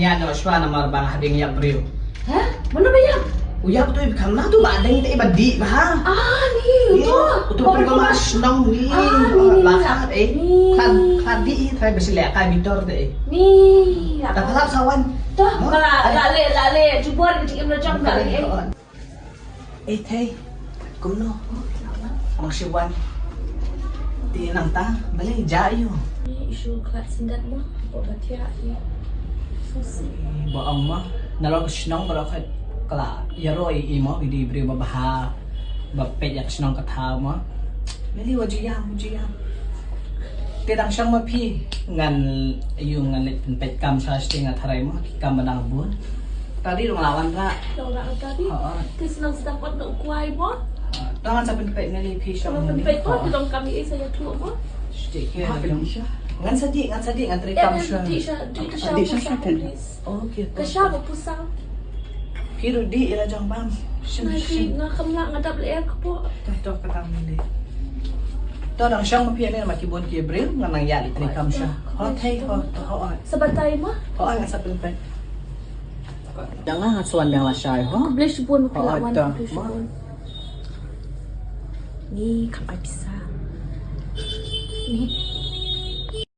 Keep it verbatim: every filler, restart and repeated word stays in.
Ïa no shwa namar ba nga hap ïa briew. Ha? Mano ba ïa? U ïa tu i kham na tu ba deng te ba dih ba ha. Ah, ni, uto. Uto ba pergi ma shnong ni. Ah, ni, ni, la ni. Khat, eh. Ni. Khat, khat dih, trai ba sila kai bitor de. Ni. Ta phalap sawan. Toh, ba la, la le, la le, jubor ke jikim la jong ba le, eh. Eh, thei. Kumno? Nang shi wan. Te nangta, balei ja ïu. Ni issue khlad syndat mo, ba ba thiah ïa. Ba ong mo, nalor ka shnong ba la khat kala ïaroh ïa i mo, i dei briew ba bha, ba peit ïa ka shnong ka thaw mo. Meli wa ju ïam, wa ju ïam. Te dang shong ma phi, ngan ïu ngan leit pynpeit kam sha sting a tharai mo, ki kam ba dang bun. Tadi dong lawan ra. Dong ra tadi. Ha. Te shnong sdang ot na u kwai mo. Dang ngan sa pynpeit ngan leit phi shong. Pynpeit mo, te dong kam i sa ïa tu mo. Stik ke. Ngan sa di, ngan sa di, ngan trei kam sha. Di sha, di sha, di sha, please. Okay. Ka sha ba pusang. Phi ruh di ïa la jong bam. Shim, shim. Nga kham lah nga dap leh ka po. Toh, toh, ka tam ni. Toh, dang shong ma phi ne ma ki bun ki briew, nga nang ïa leit trei kam sha. Ho, thei, ho, toh, ho. Sa batai mo? Ho, nga sa pynpeit. Dang nga swan dang la shai, ho. Khublei shibun ma phi la wan, khublei shibun. Ni kam ai pisa. Ni.